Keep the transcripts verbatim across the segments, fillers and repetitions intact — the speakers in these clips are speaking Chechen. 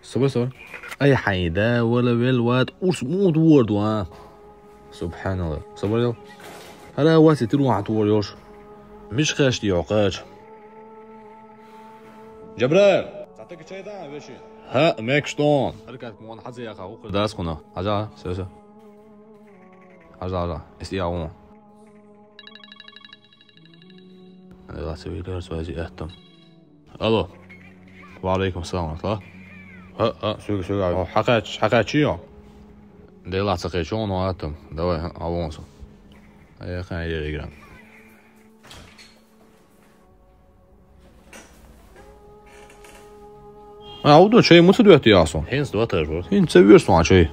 Сабар, сабар. Ай, хьайда, вала вел ват, урс мут ворду, а? Субханалла. Сабар ел. Хара ват ситир ван тур ёш. Миш хаш ди ёкъач. Джабраил, сатак чай да, веши. Ха, мек штон. Харкат мон хаза яха, ухр дас куна. Хажа, сё, сё. Хажа, хажа. Исти явун. Ай, ла се вилер связи эттам. Алло. Ва алейкум салам, ва рахматуллах. Ха, ха, сюг, сюг, а, хакач, хакачи ё. Дела ца кечон, но атам. Давай, ха, алонсо. Ай, хан, я игран. А, удо чай муца дуэт ясон. Хинс дуэт ясон. Хинс вирсон чай.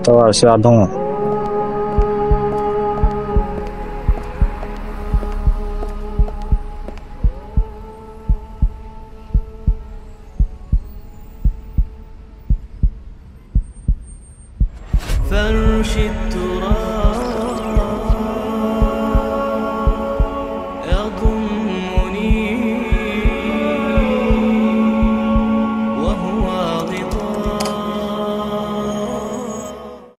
Товарищ Радон. فرش التراب